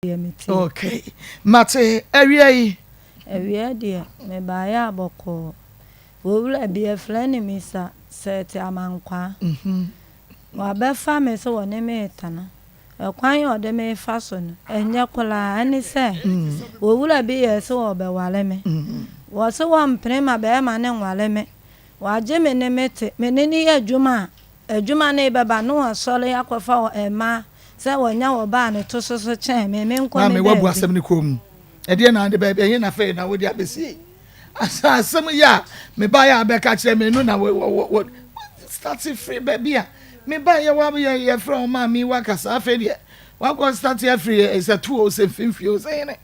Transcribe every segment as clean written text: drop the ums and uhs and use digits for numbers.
Deɛ meteɛ. Okay mate awia yi. Awia deɛ mebaeɛ a bɔkɔɔ. Owura bi yɛfrɛ no Mister Seth Amankwaa. Wabɛfa me sɛ ɔne me retena. Ɛkwan a ɔde me refa so no, ɛnyɛ koraa. Ɛne sɛ, owura bi yɛɛ sɛ ɔrebɛware me. Ɔse ɔmpene ma barima no nware me. Wagye me ne me te. Me ne no yɛ adwuma a, Adwuma no rebɛba na wasɔre akɔfa mmaa sɛ wɔnya ɔbaa a ne to so so kyɛn me, menkɔ me Maame, woabu baabi. asɛm no kɔn mu. Ɛdeɛn na wode bɛ, ɛhe na afei na wode abɛsie? Asa asɛm yi a mebaeɛ a bɛka kyerɛ me no na wɔ wɔ wɔ starte firi baabi a mebaeɛ wa yɛ yɛfrɛ wo maame yi wakasa afei deɛ wakɔ starte afiri sɛ tuo sɛ mfimfini o sɛ hene.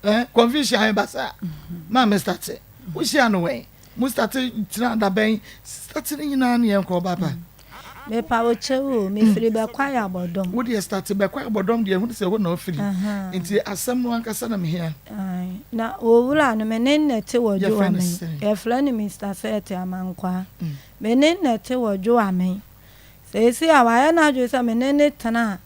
Eh, confusion ayɛ basaa. Maame starte. Wohyia no wɛn? Mo starte tena da bɛn? Starte ne nyinaa ne yɛn kɔ ɔba pa. Mepa wo kyɛw o, mefiri Bɛkwae Abɔdɔm. Wo deɛ starte Bɛkwae Abɔdɔm deɛ hunu sɛ hɔ na wofiri. Nti asɛm no ankasa na mehia. Ae, na owura no me ne no na ɛte wɔ Yɛfrɛ no Dwoamen. sɛn? Yɛfrɛ no Mister Sɛɛte Amankwaa. Me ne no na ɛte wɔ Dwoamen. Seesei a wayɛ n'adwene sɛ me ne no tena a,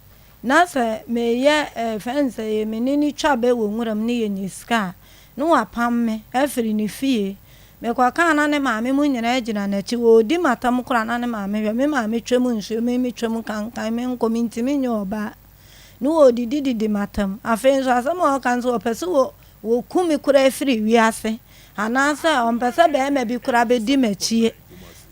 Na sɛ meyɛ eh, fɛn no sɛ yɛ me ne no twa bɛ wɔ nwura mu ne yɛnya sika a, ne wapam me afiri ne fie. Mekɔkaa na ne maame mo nyinaa gyina n'akyi, ɔredi m'atam koraa na ne maame hwɛ, me maame twam nsuo, me metwam kankan, menkɔ, mentumi nyɛ ɔbaa. Ne ɔredidi didi m'atam. Afei nso asɛm a ɔka nso ɔpɛ sɛ wɔ, wɔku me koraa firi wiase, anaasɛ ɔmpɛ sɛ barima bi koraa bɛdi m'akyie.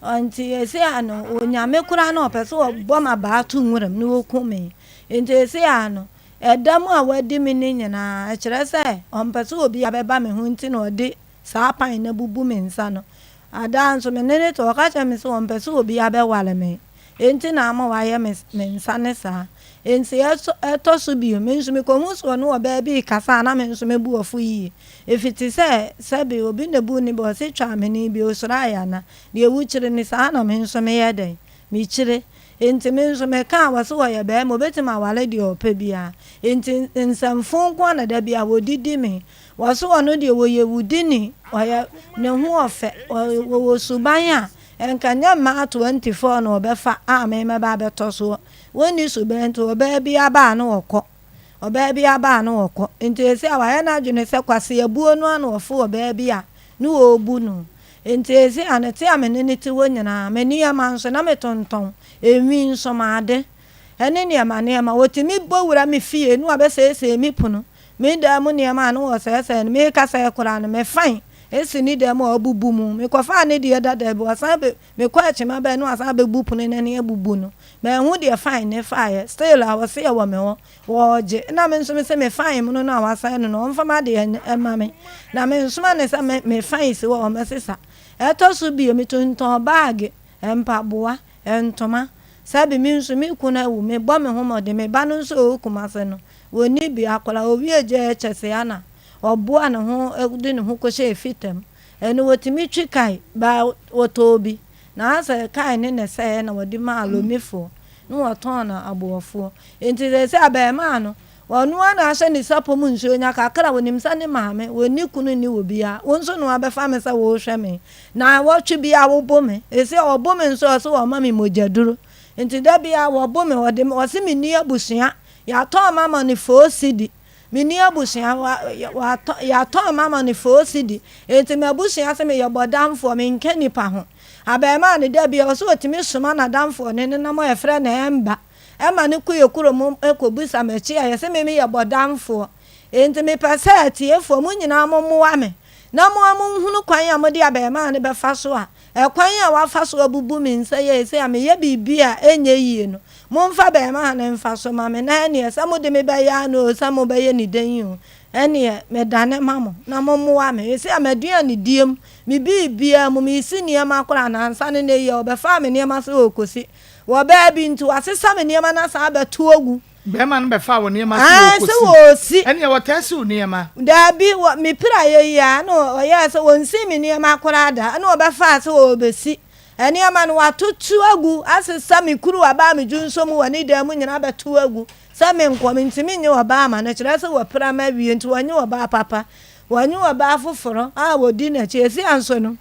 Ntsi sesei a no onya me koraa na ɔpɛ sɛ ɔbɔ m'abaa to nwura mu na oku me. Ntsi sesei a no, ɛda mu a wadi me no nyina, kyerɛ sɛ ɔmmpɛ sɛ obiara bɛba me ho ntsi na ɔde saa pan no abubu me nsa no. Ada nso me ne no te, ɔka kyerɛ me sɛ ɔmmpɛ sɛ obiara bɛware me ntsi na ama wayɛ me me nsa no saa. Ntsi ɛtɔ so bio, me nso mekohu sɛ ɔne ɔbaa bi rekasa a na me nso me bo afu yie. Efiti sɛ, sɛbe obi na bu ne bɛ, ɔse twa amene bi, osuro ayɛ ana? Deɛ wokyiri no, saa na me nso meyɛ dɛn? Mekyire. Enti me nso meka a, wɔse ɔyɛ barima, ɔbɛtumi aware deɛ ɔpɛ biara. Enti nsɛmfo nko ara na da biara wɔdidi me. Wɔse ɔno deɛ ɔyɛ wudini, ɔyɛ, ne ho ɔfɛ, ɔwɔ suban a, nka nyɛ mmaa 24 na ɔbɛfa a me mɛba abɛtɔ soɔ. Wɔnni suban nti ɔbaa biara ba a na ɔkɔ. Ɔbaa bi aba a na ɔkɔ. Enti seesei a wayɛ n'adwene sɛ kwaseabuo no ara na ɔfo ɔbaa bi a ne ɔrebu no. Enti seesei a ne te a me ne no te hɔ nyinaa, me nneɛma nso na metontɔn, enwi, nsomaade, ne nneɛma nneɛma. Ɔtumi bɔ wura me fie na wabɛsɛesɛe me pono, me dan mu nneɛma a na ɔsɛesɛe no. Merekasa yi koraa no, me fan si ne dan mu a wabubu mu. Mekɔfaa ne deɛ dada bi, ɔsan bɛ, mekɔɔ akyima bɛn na wasan abɛbu pono no ani abubu no. Manhu deɛ fine no faeɛ, still a ɔse ɛwɔ me hɔ, wɔɔgye, na me nso mese me fine mono no a wasan no no ɔmfa m'adeɛ mma me, na mensoma no sɛ me me fine si hɔ ɔmmɛsesa. Ɛtɔ so bio, metontɔn baage, mpaboa, ntoma, sɛbe me nso me kunu awu, mebɔ me ho mmɔden, me ba no nso a ɔwɔ Kumase no, ɔnni bi, akwadaa ɔwie JHS a na ɔboa ne ho de ne ho kɔhyɛɛ fitam, ɛno wɔtumi twi kae, baa wɔtɔɔ bi. Na asɛ kae ne na ɛsɛeɛ na wɔde maa Lomifoɔ, na wɔtɔn no aboɔfoɔ. Enti seesei abarimaa no, ɔno ara na ahyɛ ne sapɔ mu nsuo nya kakra, ɔnim sɛ ne maame, ɔnni kunu nni obiara, wo nso na woabɛfa me sɛ worehwɛ me. Naawɔtwe biara wobo me. Seesei ɔbo me nso a, ɔse ɔma me mogyaduro. Enti da biara wɔbo me, ɔde me, ɔse menni abusua. Yɛatɔn mama no foo sidi. Menni abusua, wɔatɔ, yɛatɔn m'ama no foo sidi, enti m'abusua se meyɛ bɔdamfoɔ, menka nnipa ho. Abarimaa no, da bi, ɔse ɔtumi soma n'adamfoɔ ne nenam a yɛfrɛ no Ɛmba ma no kɔ yɛ kurom kɔbisa m'akyi a, yɛse me meyɛ bɔdamfoɔ. Enti mepɛ sɛ atiefoɔ, mo nyinaa mommoa me na mo ara monhunu kwan a mode abarimaa no bɛfa so a Ɛkwan a wafa so abubu me nsa yi a ɛsei a meyɛ biribi a ɛnyɛ yie no, momfa bɛɛma no mfa so ma me, na ɛneɛ sɛ mode me bɛyɛ ano oo, sɛ mobɛyɛ no dɛn oo, ɛneɛ medane ma mo, na mommoa me. Ɛsei a m'aduanedie mu, me biribiara mu, meresi nneɛma koraa nansa no nnɛ yi a ɔbɛfaa me nneɛma sɛ ɔrekɔsi wɔ baabi nti, wasesa me nneɛma no asan abɛto agu. Bɛrima no bɛfaa wo nneɛma sɛ Aane, sɛ wɔrekɔsi. wɔresi. Ɛnneɛ wɔtaa si wo nneɛma. Daabi, wɔ, me piraeɛ yi ara na ɔyɛɛ sɛ wɔnsii me nneɛma koraa da, ɛna ɔbɛfaa sɛ ɔrebɛsi nneɛma no, watoto agu, asesa me kuruwa baa me dwonsɔ mu wɔ ne dan mu nyinaa abɛto agu sɛ menkɔ, mentumi nye ɔbaa ma no, kyerɛ sɛ wapira me awie nti wɔnye ɔbaa papa, wɔnye ɔbaa foforɔ a wɔdi n'akyi, ɛsia nso no.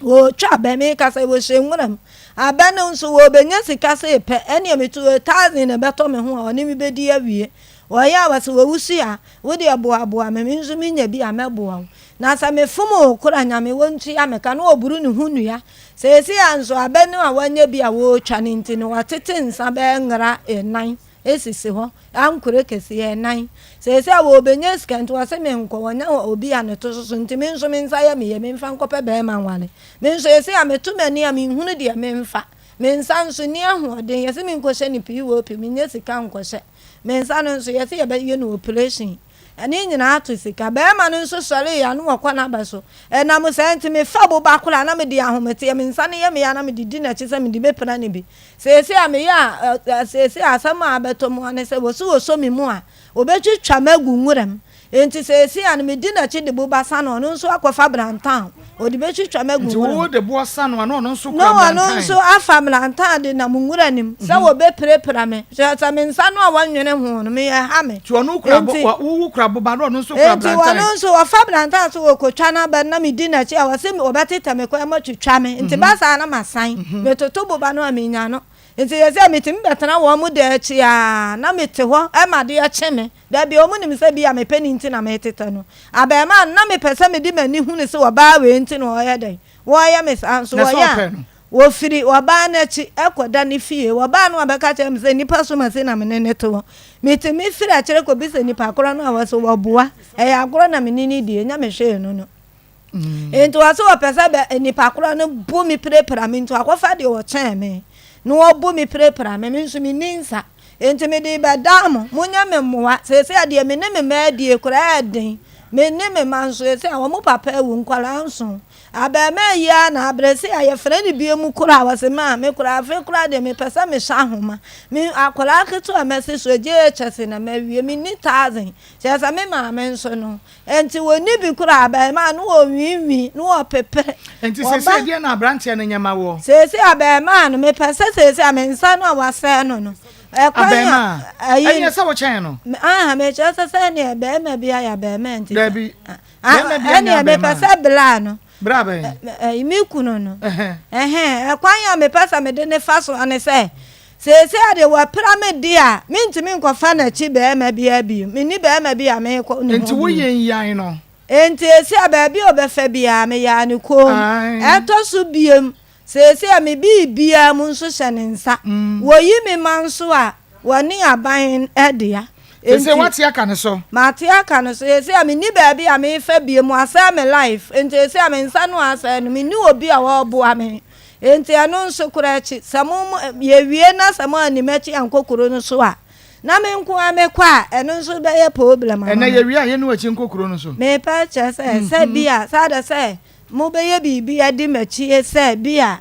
Wɔretwa abɛ, meka sɛ wɔhyɛ nwura mu. Abɛ no nso wɔrebɛnya sika sei pɛ, ɛnneɛ metu thousand na ɛbɛtɔ me ho a ɔne me bɛdi awie. Wɔyɛ a wɔse wɔwusu a, wo deɛ boaboa me, me nso menya bi a mɛboa wo. Na sɛ mefom wo kora Nyame wɔntua me ka, na wɔburu ne ho nnua. Seesei a nso abɛ no a wɔanya bi a wɔretwa no nti no, wɔatete nsa bɛyɛ ngra nnan sisi hɔ, ankorɛ kɛseɛ nnan. Seesei a wɔrebɛnya sika nti wɔse menkɔ, wɔnya obi a ne to soso nti me nso me nsa yɛ me yɛ, memfa nkɔpɛ bɛrima nware. Me nso seesei a meto m'ani a menhunu deɛ memfa. Me nsa nso nni ahoɔden, yɛse menkɔhyɛ no POP, mennya sika nkɔhyɛ. Me nsa no nso yɛse yɛbɛyɛ no operation. Ɛne nyinaa to sika. Barima no nso sɔree a na ɔkɔ n'aba so. Ɛnam saa nti mefa boba koraa na mede ahometeɛ, me nsa no yɛ me ya na mede di n'akyi sɛ mede bɛpira no bi. Seesei a meyɛ a, seesei a asɛm a abɛtɔ mu ara ne sɛ wɔse wɔsɔ me mu a, wɔbɛtwitwa me agu nwura mu. Enti seesei a no medi n'akyi de boba sa no, ɔno nso akɔfa brantan, ɔde bɛtwitwa me agu Nti nwura mu. wo de boɔ sa no a, na ɔno nso Na kura ɔno brantan? nso afa brantan de nam nwura no mu sɛ wɔbɛpirapira me. Kyerɛ sɛ me nsa no a wɔnwene ho no, me ɛha me. Nti ɔno kura bo, Enti, wa, wo wo kura boba na ɔno nso kura enti brantan? ɔno nso ɔfa brantan so ɔkɔtwa n'aba no na medi n'akyi a, ɔse ɔbɛtetɛ me kwan mu atwitwa me. Nti ba saa na masan. Metoto boba no a menya no. Nti seesei metumi bɛtena wɔn dan akyi ara na mete hɔ ma adeɛ kye me. Da bi, wɔnim sɛ bi a mepɛ no nti na meretetɛ no. Abarimaa no, na mepɛ sɛ mede m'ani hunu sɛ ɔbaa wei nti na ɔreyɛ dɛn? Wɔreyɛ me saa. Nso Na sɛ wɔyɛ a, ɔpɛ no? wɔfiri ɔbaa no akyi kɔda ne fie. Ɔbaa no abɛka kyerɛ me sɛ nnipa som ase na me ne no te hɔ. Metumi firi akyire kɔbisa nipa korɔ no a ɔse wɔboa. Ɛyɛ agorɔ na me ne no die, ɛnyɛ me hwee no no. Enti ɔse ɔpɛ sɛ bɛ nipa korɔ no bo me pirapira me nti wakɔfa deɛ ɔkyɛn me na ɔbo me pirapira me, me nso menni nsa enti mede rebɛdaa mo, monyɛ me mmoa, seesei a deɛ me ne me mma adie koraa ɛyɛ den, me ne me mma nso seesei a wɔn papa awu, nkwadaa nson, abarimaa yi ara na abrɛ, seesei a yɛfrɛ no biom koraa ɔse maa me koraa afei koraa deɛ mepɛ sɛ mehyɛ ahoma, me akwadaa ketewa mɛse so JHS na mawie, menni thousand, kyerɛ sɛ me maame nso no Enti wɔnni bi koraa, abarimaa no wɔnwiinwii na wɔpepere. Enti Wɔba. seesei deɛn na aberanteɛ no nyɛ ma woɔ? Seesei abarimaa no, mepɛ sɛ seesei a me nsa no a wɔasɛe no no, ɛkwan a Abarimaa? ayi Ɛnneɛ sɛ wokyɛn no. Me, aha, mekyerɛ sɛ sɛdeɛ barima bi ayɛ abarimaa nti sɛ. Dabi, Ah, ah, barima bi anyɛ ɛnneɛ mepɛ abarimaa. sɛ bla no. Bra bɛn? Ɛ, me kunu no. Ɛhɛn, ɛkwan a mepɛ sɛ mede no fa so ne sɛ, seesei a deɛ wapira me de a, mentumi nkɔfa n'akyi barima biara bio. Menni barima bi a merekɔ ne Enti ho wo bio. yenyan no? Enti esi a baabi a ɔbɛfa biara, meyaa no komm. Ɛtɔ so biom, seesei a me biribiara mu nso hyɛ ne nsa. Wɔyi me ma nso a, wɔne aban dea. Seesei Enti. woate aka ne so? Mate aka no so. Seesei a menni baabi a merefa bio, wɔasɛe me life. Enti seesei a me nsa no asɛe no, menni obi a ɔreboa me. Enti ɛno nso koraa akyi, sɛ mo, mo, yɛwie na sɛ moanni m'akyi ankɔ kuro no so a, na me nko ara mekɔ a, ɛno nso bɛyɛ problem ama Ɛnnɛ me. yɛwie a, yɛnni w'akyi nkɔ kuro no so. Merepɛ akyerɛ sɛ, sɛ bi a, saa da sɛ mobɛyɛ biribi adi m'akyi sɛ bi a,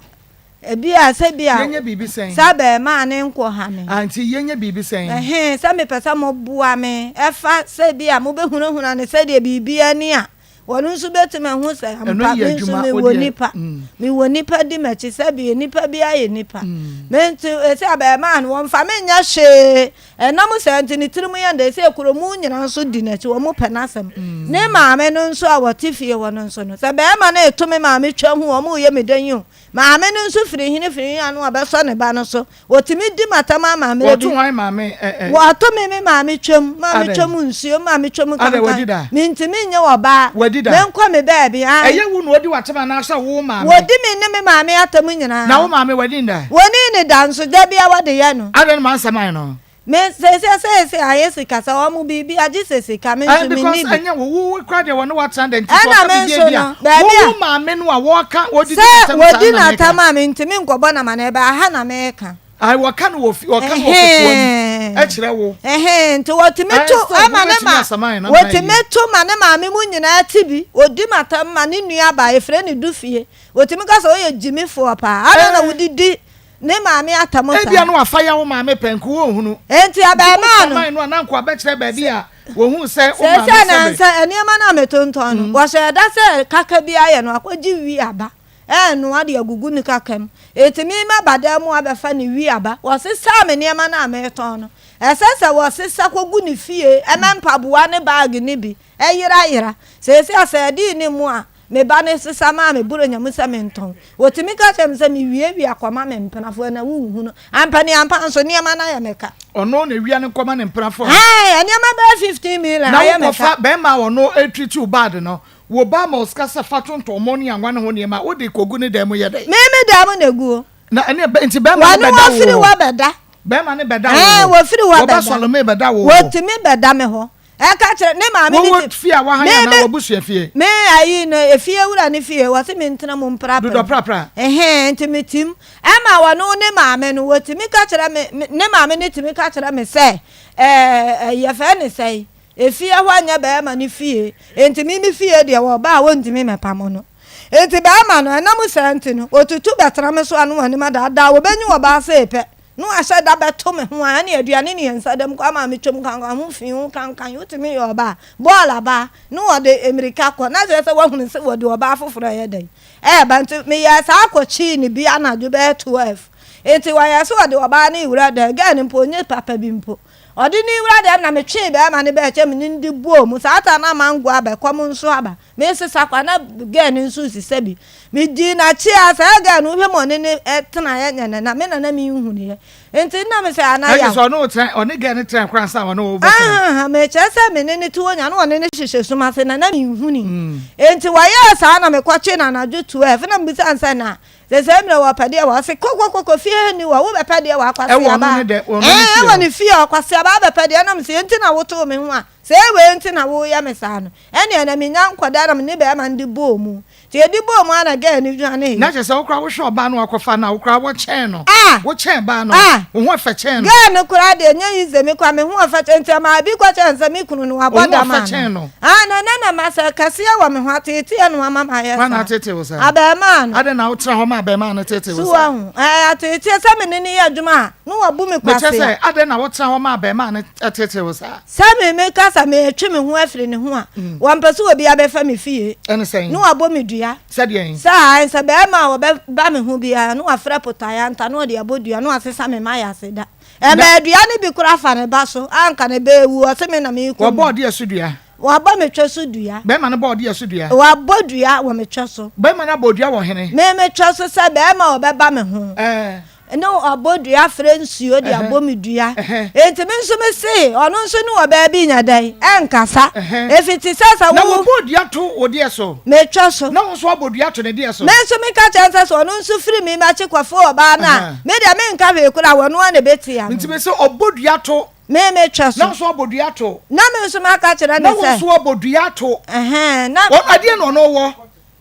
Ebia sɛ bi a Yɛnyɛ biribi sɛn? saa abarimaa no nkɔ ha me. Ah, nti yɛnyɛ biribi sɛn? Ɛhee, sɛ mepɛ sɛ moboa me ɛfa sɛ bi a mobɛhunahuna no sɛdeɛ biribiara ni a, ɔno nso bɛtumi ahu sɛ Ɛno ampa yɛ me nso adwuma, mewɔ wo deɛ, nipa. mm. Mewɔ nipa di m'akyi, sɛbi nipa biara yɛ nipa. Me nti, ɛsɛ abarimaa no, wɔmfa me nyɛ hwee. Ɛnam saa nti, ne tirim yɛ no dɛ. Ɛsɛ kuro mu nyinaa nso di n'akyi, wɔpɛ n'asɛm. Ne maame no nso a wɔte fie hɔ no nso no, sɛ barima no reto me maame twa hu, wɔreyɛ me dɛn yi o, Maame no nso firi hene firi hene ano a ɔbɛsɔ ne ba no so. Wɔtumi di m'atam ama mmerɛ bi. Wɔto hwan maame ɛ ɛ? Wɔto me me maame twam, maame Adɛn? twam nsuo, maame twam Adɛn, wadi kankan. da? Mentumi nyɛ ɔbaa. Wadi da? Menkɔ me baabi, ae. Ɛyɛ wo na wɔdi w'atam anaasɛ wo maame? Wɔdi me ne me maame atam nyinaa. Na wo maame wadi ne da? Wɔnii ne da nso, da biara wɔde yɛ no. Adɛn na m'asɛm ayɛ no? Me seesei seesei ayɛ sika sɛ wɔn biribi agye sɛ sika me Eh, nso me because nni bi. ɛnyɛ wo wo kura deɛ wɔne watena dɛ nti sɛ Ɛna ɔka me biribi nso bi a no baabi wo a wo maame no a wɔka wɔdidi sɛ n'atam saa wɔdi na meka. n'atam a mentumi nkɔbɔ no amanneɛ bɛ aha na meka. Ayi wɔka no wɔ fi wɔka no wɔ kokoa mu Ɛhɛn ɛkyerɛ wo. ɛhɛn nti wɔtumi Ayi to still ɛma ne wobɛtumi ma asaman na mma wɔtumi yie. to ma ne maame mu nyinaa te bi ɔdi m'atam ma ne nua baa yɛfrɛ no Dufie wɔtumi ka sɛ ɔyɛ gyimifoɔ paa adɛn na Eh. wodidi ne maame atam saa. Ebia na wafa ya wo maame pɛ nko wonhunu. Enti Nti abarimaa no. wosaman no a na nko abɛkyerɛ baabi a wɔhuu sɛ wo maame Seesei sɛbe. nansa nneɛma no a metontɔn no, wɔhyɛɛ da sɛ kaka bi ayɛ no akɔgye wi aba renoa de agugu ne kaka mu. Enti me mɛba dan mu abɛfa ne wi aba. Wɔsesaa me nneɛma no a meretɔn no. Ɛsɛ sɛ wɔsesa kɔgu ne fie, ɛmɛ mpaboa ne baage no bi yerayera. Seesei a sɛ ɛdee ne mu a, Me ba no sesa maa me Buronya mu sɛ mentɔn. Wɔtumi ka kyerɛ me sɛ mewiawia kɔma me mpenafoɔ na wonhu no. Ampaneampa nso, nneɛma no ayɛ me ka. Ɔno na ewia no kɔma ne mpenafoɔ no? Ae, nneɛma bɛyɛ 15 million Na ayɛ me ka. wokɔfa bɛrima a ɔno retreat wo bad no, wo ba ma wo sika sɛ fa tontɔn mo ne anwa ne ho nneɛma a, wode kɔgu ne dan mu yɛ dɛn? Me me dan mu na egu o. Na ɛne nti bɛrima no Wɔne bɛda wo wɔfiri hɔ? hɔ bɛda. Bɛrima no bɛda wo Ɛɛ, hɔ? wɔfiri hɔ Wɔba bɛda. Salome bɛda wo hɔ? Wɔtumi bɛda me hɔ. Ɛka kyerɛ ne maame ne Wowɔ ti. fie a wahan Me anaa me w'abusua fie? me ayi no efie wura ne fie wɔse me ntena mu mprapra Dodɔ mu. prapra. Ɛhɛn nti me tim. Ɛma wɔno ne maame no wɔtumi ka kyerɛ me ne maame no tumi ka kyerɛ me sɛ ɛɛ yɛfɛ ne sɛe efie hɔ nyɛ bɛrima ne fie nti me me fie deɛ wɔba a wɔntumi mɛpamo no. Nti bɛrima no ɛnam saa nti no wɔtutu bɛtena me so ano wɔn anim adaadaa wɔbɛnyi ɔbaa sei pɛ. Na wahyɛ da bɛto me ho a, ɛne aduane ne yɛn nsa da mu kɔ ama metwam kankan ho fi ho kankan. Wotumi yɛ ɔbaa, bɔɔl aba na wɔde mmirika kɔ, na kyerɛ sɛ woahunu sɛ wɔde ɔbaa foforɔ ɛyɛ dɛn ɛreba. Nti meyɛɛ saa kɔkyii no bi anadwo bɛyɛ 12. Nti wɔyɛɛ sɛ wɔde ɔbaa no rewura dan, girl no mpo ɔnyɛ papa bi mpo. Ɔde no rewura dan na metwee bɛrima no bɛɛ kyɛ me ne no de bɔɔ mu. Saa ta na mango aba, ɛkɔm nso aba. Mesesa kwa na girl no nso resesa bi. Medii n'akyi a, saa girl no wohwɛ mu ɔne ne tenaeɛ nyɛ ne na, me na na menhunuiɛ. Nti na mesɛ ana Ɛkyɛ yaw. sɛ ɔne wo tena, ɔne girl no tena koraa ansa ɔne wo bɛtena. Ahaha, mekyerɛ sɛ me ne no te hɔ nyinaa na ɔne no hyehyɛ sum ase na na menhunui. Nti wɔyɛɛ saa na mekɔkyee no anadwo 12 na mebisaa no sɛ na sɛsɛɛ mmerɛ wɔpɛ deɛ wɔ, ɔse kɔkɔkɔkɔ fie ha nni hɔ, wobɛpɛ deɛ wɔ Ɛwɔ Akwaseaba. ɔno ne dɛ, ɔno ne Ɛɛ, fie ɛwɔ hɔ. ne fie hɔ, Akwaseaba abɛpɛ deɛ, na mese enti na wotoo me ho a, sɛ wei nti na woreyɛ me saa no. Ɛnneɛ na mennya nkɔda na me ne bɛɛma no de bɔɔ mu. Nti yɛde bɔɔ mu ara na girl no dwaneeɛ. Na kyerɛ sɛ wo koraa wohwɛ ɔbaa no a wakɔfa no a wo koraa wokyɛn no. Ah! Wokyɛn baa no. Ah! Wo ho ɔfɛ kyɛn no. Girl no koraa deɛ ɛnyɛ easy me koraa me ho ɔfɛ kyɛn nti ɛmaa bi kɔkyɛɛ no sɛ me kunu no wabɔ Wo ho dam ɔfɛ anaa. kyɛn no. Ah na na na masɛ kɛseɛ wɔ me ho ateeteɛ na wama mayɛ Hwan na saa. ateetee wo saa? Abɛɛmaa no. Adɛn na wotena hɔ ma abɛɛmaa no teetee wo So saa? wahu? Ɛɛ ateeteɛ sɛ me ne no yɛ adwuma a na wabu me Mekyerɛ kwasea. sɛ adɛn na wotena hɔ ma abɛɛmaa no teetee wo saa? Sɛ me meka sɛ meretwe me ho afiri ne ho a, wɔmpɛ sɛ obiara bɛfa me fie Ɛne sɛn? na wabɔ me dua. Sɛdeɛn? Sɛ ae, sɛ barima a ɔbɛba me ho biara na wafrɛ potaeanta na ɔde abɔ dua na wasesa me mayase da. Ɛmaa dua no bi koraa fa ne ba so a anka ne ba awu, ɔse me na merekum Wɔbɔɔ no. deɛ so dua? Wabɔ me twɛ so dua. Barima no bɔɔ deɛ so dua? Wabɔ dua wɔ me twɛ so. Barima no abɔ dua wɔ hene? Me me twɛ so sɛ barima a ɔbɛba me ho. Ɛɛ. Ne ɔbɔ dua frɛ nsuo de abɔ me dua. Enti me nso me se ɔno nso ne ɔbaa bi nya dɛn ɛnkasa. Ɛfiti sɛ sɛ wo. Na wɔbɔ dua to wo deɛ so. Metwa so. Na wo nso abɔ dua to ne deɛ so. Me nso meka kyerɛ no sɛ sɛ ɔno nso firi me m'akyi kɔfo ɔbaa no a, me deɛ menka hwee koraa ɔno ara na ɛbɛtia no. Nti me se ɔbɔ dua to. Me metwa so. Na wo nso abɔ dua to. Na me nso maka kyerɛ no sɛ. Na wo nso abɔ dua to. Ɛhɛn na. Ɛdeɛn na ɔno wɔ?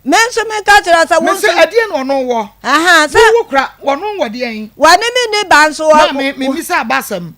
Me nso meka kyerɛ sɛ wo nso. Mese ɛdeɛn na ɔno wɔ? Ahaa, sɛ. Wo wo kura, ɔno wɔ deɛn? Wɔne me nni ba nso wɔ. Maame, memmisa aba asɛm.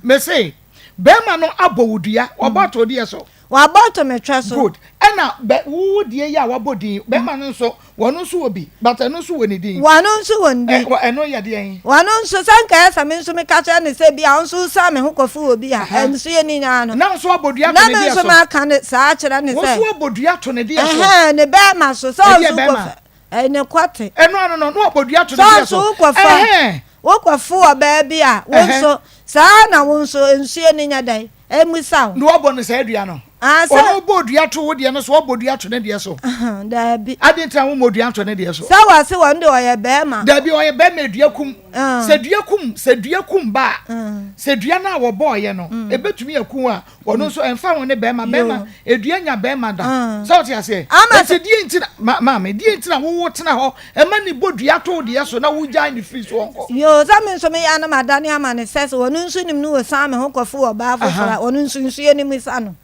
Mese, bɛrima no abɔ wo dua, wabɔ ato wo deɛ so. Wabɔ ato me twɛ so. Good. Ɛna bɛ, wo deɛ yi a wabɔ din, bɛrima no nso, wɔno nso wɔ bi, but ɛno nso wɔ ne din. Wɔno nso wɔ ne din. Ɛ, ɛno yɛ deɛn? Wɔno nso, sɛ nka ɛyɛ sɛ me nso meka kyerɛ no sɛ bi a wo nso wosiane me ho kɔfo obi a, ɛnso yɛ ne nyinaa no. Na wo nso abɔ dua to ne deɛ so. Na me nso maka ne saa akyerɛ no sɛ. Wo nso abɔ dua to ne deɛ so. Ɛhɛn, ne bɛrima so, sɛ Ɛdeɛ ɔnso bɛrima? kɔfa, ɛyɛ ne kɔte. Ɛno ano no, na wabɔ dua to ne Sɛ deɛ ɔnso so. wokɔfa, Ɛhɛn. wokɔfo ɔbaa bi a, wo Ɛhɛn. nso, saa ara na wo nso nsuo no nyɛ dɛn? Ɛmmisa wo. Na wabɔ no saa dua no. Ah, sɛ. Ɔno bɔ dua to wo deɛ no so, wabɔ dua to ne deɛ so. Daabi. Adɛn nti na wommɔ dua nto ne deɛ so? Sɛ wɔse wɔn deɛ ɔyɛ bɛrima. Daabi, ɔyɛ bɛrima dua kum. Sɛ dua kum, sɛ dua kum ba a, sɛ dua no a wɔbɔɔyɛ no, ɛbɛtumi aku a, ɔno nso ɛmfa ho ne bɛrima. Bɛrima, dua nya bɛrima da. Sɛ wote aseɛ? Nti deɛ nti na, maame, deɛ nti na wowo tena hɔ ɛma ne bɔ dua to wo deɛ so na wogyae ne firi so ɔnkɔ? Yoo, sɛ me nso meyɛ a na madane ama no sɛ, sɛ ɔno nso nim no ɔsan me ho kɔfo ɔbaa foforɔ a, ɔno nso nsuo no mmisa no.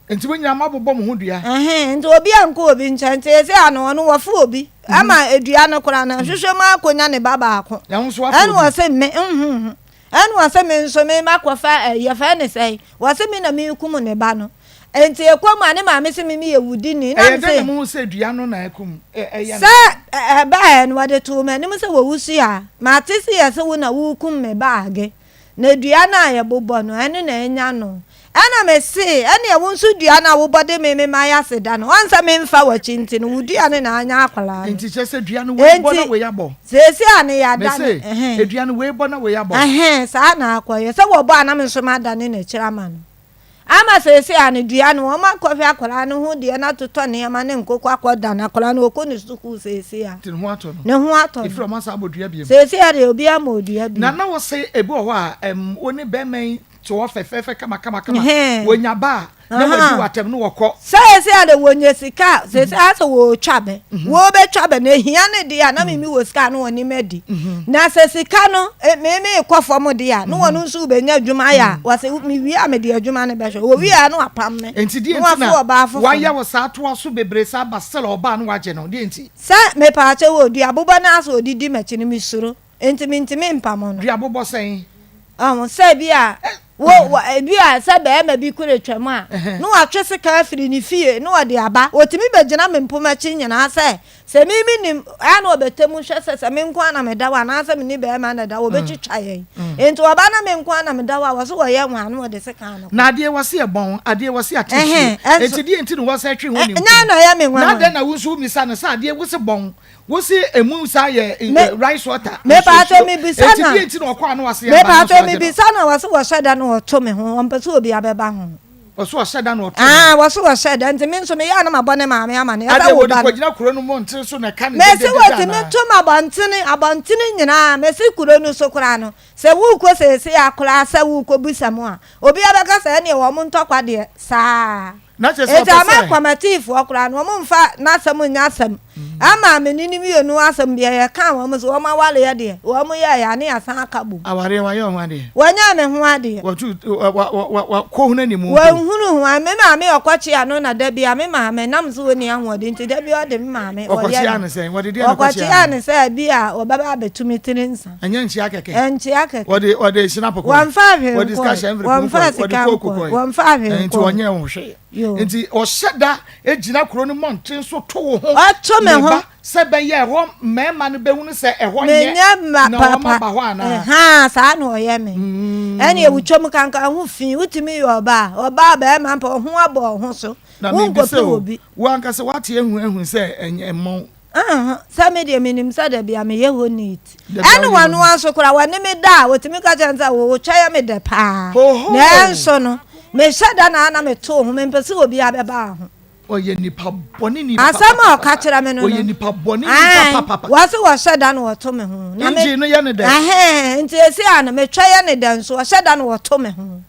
Nti mo nyinaa moabobɔ mo ho dua. Ɛhee, nti obi ankɔ obi nkyɛn, nti seesei ano ɔno wɔfo obi, ɛma dua no koraa no, hwehwɛ mu ara kɔnya ne ba baako. Na wo nso woafa Ɛna obi. ɔse me, nhuhu, ɛna ɔse me nso me makɔfa ɛyi, yɛfrɛ no sɛn, wɔse me na mekum ne ba no. Nti ɛkɔ mu a ne maame se me meyɛ wudini, na Ɛyɛ me dɛn se. na mohu sɛ dua no na akum, ɛ, ɛyɛ no? Sɛ ɛbaeɛ no wɔde too m'anim sɛ wɔwusu a, mate se yɛse wo na worekum me ba age. Na dua no a yɛbobɔ no, ɛno na anya no. Ɛnna mese, Ɛnneɛ wo nso dua no a wobɔ de me mema ayɛ aseda no, woahu sɛ memfa w'akyi nti no, wo dua no na anya akwadaa no. Enti kyerɛ sɛ dua no wei bɔ na Enti wei abɔ. seesei a no yɛadane, Mese, ɛhɛn. dua no wei bɔ na wei abɔ. Ɛhɛn, saa na akɔyɛ. Sɛ wɔbɔ a na me nso madane n'akyiri ama no. Ama seesei a no dua no wɔn akɔhwɛ akwadaa no ho deɛ no atotɔ nneɛma ne nkokɔ akɔ dan akwadaa no ɔkɔ ne sukuu seesei a. Nti ne ho atɔ no. Ne ho atɔ no. Efiri wɔn asan abɔ dua biom. Seesei a deɛ obiara mmɔɔ dua biom. Na na wɔse ebi wɔ hɔ a ɛm wo ne bɛrima yi te hɔ fɛfɛɛfɛ kama kama kama Ɛhɛn. wɔnya ba a na wɔadi Ahaa. wɔ atɛm no wɔkɔ. Seesei a deɛ wɔnya sika a seesei asɛ wɔretwa bɛ. Wɔrebɛtwa bɛ no ehia no deɛ a na me mewɔ sika a na wɔne me adi. Na sɛ sika no me merekɔ fam deɛ a na wɔn nso rebɛnya adwuma ayɛ a wɔse mewie a mede adwuma no bɛhwɛ. Wɔwie a na wɔapam me Nti deɛ na nti na wɔafa ɔbaa foforɔ. wɔayɛ wo saa toa so bebree saa ba still ɔbaa no wagye no deɛ nti? Sɛ mepaakyɛw o, duabobɔ no ara sɛ ɔdidi m'akyi no mesuro. Enti mintumi mpamo no. Dua bobɔ sɛn? Ɔho, sɛ bi a, wo, wɔ, ebi a sɛ barima bi koro retwam a, na watwe sekan afiri ne fie na ɔde aba. Otumi begyina me mpoma akyi nyinaa sɛ, sɛ me minnim, ɛa na ɔbɛtɛ mu hwɛ sɛ, sɛ me nko ara na meda hɔ anaasɛ me ne barima na ɛda hɔ, obetwitwa yɛn. Enti ɔba na me nko ara na meda hɔ a, wɔse wɔyɛ hwan na wɔde sekan no kɔ. Na adeɛ wɔse ɛbɔn, adeɛ wɔse ate Ɛhɛn, nsuo. ɛnso. Enti deɛ nti na wɔsɛ twe ho Ɛ, ninkunu? nyɛ na ɛyɛ me Na nwanwa. adɛn na wo nso wommisa no sɛ adeɛ wose bɔn, Wo se emu saa yɛ Me rice water. mepatɔ mebisa Eti na deɛ nti na ɔkɔ ano ase aba no mepatɔ so agye no. mebisa na wɔse wɔhyɛ da na wɔto me ho wɔmpɛ sɛ obi abɛba ho. Wɔse ɔhyɛ da na ɔto ne Ah ho. wɔse wɔhyɛ da nti me nso meyɛ a na mabɔ ne maame amaneɛ sɛ Adeɛ wo wɔde ba no. kɔgyina kuro no mmɔntene so na ɛka ne Mese dededede wɔtumi anaa? to me abɔntene abɔntene nyinaa mese kuro no so koraa no sɛ worekɔ seesei a koraa sɛ worekɔ bisa mu a obiara bɛka sɛ ɛneɛ wɔn ntɔkwa deɛ saa. Na kyerɛ sɛ Enti ɔpɛ ama sɛ. kɔmɛtiifoɔ koraa no, wɔmfa n'asɛm nyɛ asɛm. Ama me ne no mmienu asɛm deɛ, yɛkaa wɔn sɛ wɔn awareɛ deɛ, wɔn yɛeɛ a, ne yɛasan aka bom. Awareɛ, wayɛ wo ho adeɛ? Wanyɛ me ho adeɛ. Watu, wa, wa, wa, wa, wakɔhunu anim mpo? Wanhunu ho. Me maame ɔkɔkyea no na da biara me maame, nam sɛ ɔnni ahoɔden nti, da biara ɔde me maame, ɔyɛ Ɔkɔkyea no. no sɛn? Wɔde deɛn na ɛkɔkyea Ɔkɔkyea no? no sɛ bi a ɔbɛba abɛtu me tiri nsa. Ɛnyɛ nkyea kɛkɛ? Ɛnkyea kɛkɛ. Wɔde, wɔde hyena pɔkɔe? Wɔmfaa hwee Wɔde sika nkɔe. hyɛ envelope mu Wɔmfaa kɔe? Wɔde sika kooko nkɔe. kɔe? Wɔmfaa hwee Nti nkɔe. ɔnyɛɛ wo hwee. Yoo. Nti ɔhyɛ da gyina kuro no mmɔnten so to wo ho Ɔto me ne ho. ba sɛ ɛbɛyɛ a ɛhɔ mmarima no bɛhunu sɛ ɛhɔ nyɛ Menyɛ mma na wɔn papa. aba hɔ anaa? Ɛhaa, saa na ɔyɛ me. Ɛnneɛ wotwam kankan ho fi, wotumi yɛ ɔbaa. Ɔbaa barima mpo, ɔho abɔ wo ho so. Na mebisa Wonkɔpɛ o, obi. wo ankasa woate ahu ahu sɛ ɛnyɛ mmɔn? Ahaa, sɛ me deɛ menim sɛ da bia meyɛ hɔ neat. Da bia Ɛne woyɛ hɔ wɔno neat. ara nso koraa wɔne me da a, wɔtumi ka kyerɛ me sɛ wo wo twɛ yɛ me dɛ paa. Hohoo! Nanso no, mehyɛ da na na meto ho, mempɛ sɛ obiara bɛba ho. Ɔyɛ nipa bɔne ni Asɛm a ɔka papapapa. kyerɛ me no Ɔyɛ no, nipa bɔne ni ae, papapapa. wɔse wɔhyɛ da na wɔto me ho. Na me, Engine no yɛ ne dɛ. ɛhɛn, nti esi a no metwɛ yɛ ne dɛ nso, ɔhyɛ da na wɔto me ho.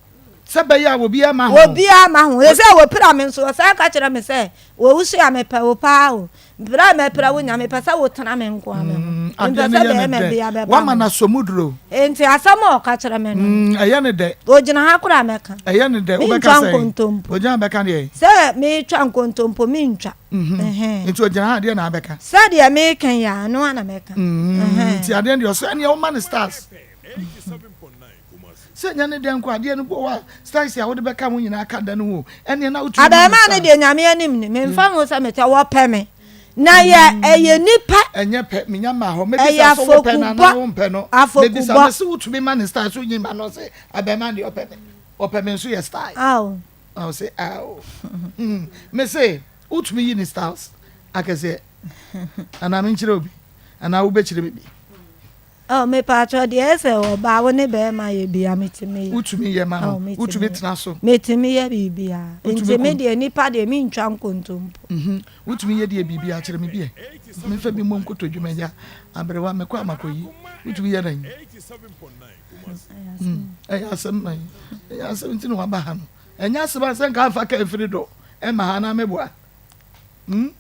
Sɛ ɛbɛyɛ a obiara mma ho. Obiara mma ho. Ese a wɔpira me nso, ɔsan ka kyerɛ me sɛ, Owusu a mepɛ wo paa o. Bere a mapira wo nya, mepɛ sɛ wotena me nko ara me ho. Mm, Mempɛ adeɛ no sɛ yɛ no barima dɛ. biara bɛba Woama ho. no asɔmuduro. Enti asɛm a ɔka kyerɛ me no, Mm, ɛyɛ no dɛ. ogyina ha koraa a mɛka. Ɛyɛ no dɛ. Wobɛka Mentwa sɛn? nkontompo. Ogyina ha bɛka deɛ? Sɛ metwa nkontompo, mentwa. Mhm. Ɛhɛn. Nti ogyina ha deɛ na abɛka? Sɛdeɛ meka yi ara, ɛno ara na mɛka. Mm, Ɛhɛn. nti adeɛ no deɛ ɔsɛ ɛneɛ woma no stars. Sɛ ɛnyɛ ne dɛ nko adeɛ no bɔ a styles a wode bɛka ho nyinaa ka da no ho ɛneɛ na wotumi ma no Abarimaa no stars. deɛ Nyame anim ni memfa ho sɛ metɛ wɔpɛ me na yɛ ɛyɛ nipa Ɛnyɛ pɛ menya maa hɔ ɛyɛ mɛbisa sɛ wopɛ no afokubɔ anaa wompɛ no mɛbisa afokubɔ. mese wotumi ma no style so wonyi ma no ɔse abarimaa deɛ ɔpɛ me ɔpɛ me nso yɛ style Ao. ɔse ao hmm mese wotumi yi ne styles akɛseɛ anaa menkyerɛ obi anaa wobɛkyerɛ me bi. Oh mepaatwɔ deɛ ɛsɛ ɔbaa wo ne bɛɛma yɛ bia metumi yɛ. Wotumi yɛ ma no Oh metumi wotumi yɛ tena so. Metumi yɛ biribiaa Wotumi nti me kum. deɛ nipa deɛ mentwa nkontompo. Mhm wotumi yɛ deɛ biribiaa kyerɛ me bi ɛ menfa bi mmɔ nkotodwe m'agya aberewa mekɔ a makɔyi wotumi yɛ dɛn mm ɛyɛ asɛm man ɛyɛ asɛm nti na waba ha no ɛnyɛ asɛm a sɛ nka amfa ka mfiri do ɛma ha na meboa mm.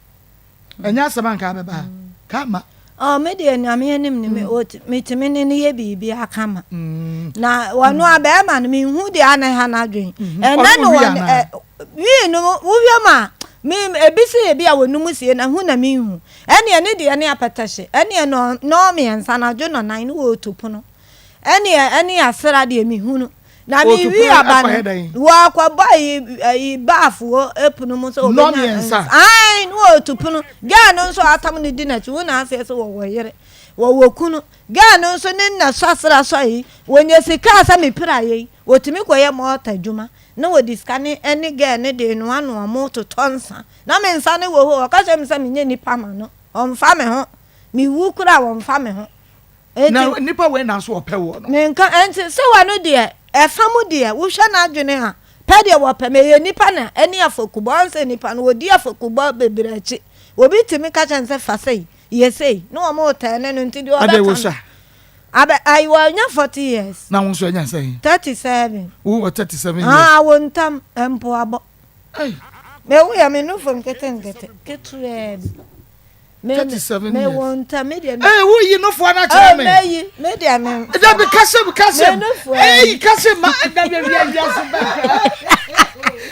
Ɛnyɛ asɛm anka abɛba ha. Ka ma. Oh, me deɛ Nyame anim ni, me ot metumi ne no yɛ biribiara kama. Na ɔno a bɛrima no, menhu deɛ a na ɛha n'adwene. Ɛnɛ Ɔno no wi wɔn anaa? ɛ wii no wohwɛ mu a, me ebi se ebi a wɔnum sie na hu na menhu. Ɛneɛ ne deɛ ne apɛtɛhye, ɛneɛ nɔ nɔɔmiɛnsa anadwo nɔnan ne wɔretu pono. Ɛneɛ ɛne asra deɛ mehunu. Na me Ɔretu wi pono aba akɔyɛ no, dɛn? wɔakɔbɔ ayi ayi baaf wɔ pono mu sɛ Nnɔ wɔbɛnya mmiɛnsa. Ae, na wɔretu pono. Girl no nso atam no di n'akyi, wo na aseɛ sɛ wɔwɔ yere, wɔwɔ kunu. Girl no nso ne nna sɔ asra sɔ yi, wɔnya sika a sɛ mepira yei, wɔtumi kɔyɛ mɔɔta adwuma na wɔde sika ne ɛne girl no de noanoa mo totɔ nsa. Na me nsa no wɔ hɔ, ɔka kyerɛ me sɛ menyɛ nipa ma no, ɔmfa me ho. Mewu koraa a wɔmfa me ho. Enti, Na nipa wei na nso ɔpɛ woɔ no. Menka, enti Sewa no deɛ, ɛfa mu deɛ, wohwɛ n'adwene a, Pɛ deɛ wɔpɛ me. Ɛyɛ nnipa na ɛne afɔkubɔ. Ɔn sɛ nnipa no, wɔdi afɔkubɔ bebree akyi. Obi tumi ka kyerɛ no sɛ fa sei, yɛ sei, na wɔn retɛɛne no nti deɛ ɔbɛka no. Abɛ ayi wanya 40 years. Na wo nso anya sɛn? 37. Wo wɔ 37 years. Ah, wo ntam mpo abɔ. Hey. Me wo yɛ me nufo nkete nkete ketewaa bi. Me 37 me wo ntam me deɛ. Ee wo yi nufoɔ no akyerɛ me. Me yi me deɛ me. Dabi kasem kasem. Ee kasem ma dabi wia wia so bɛ.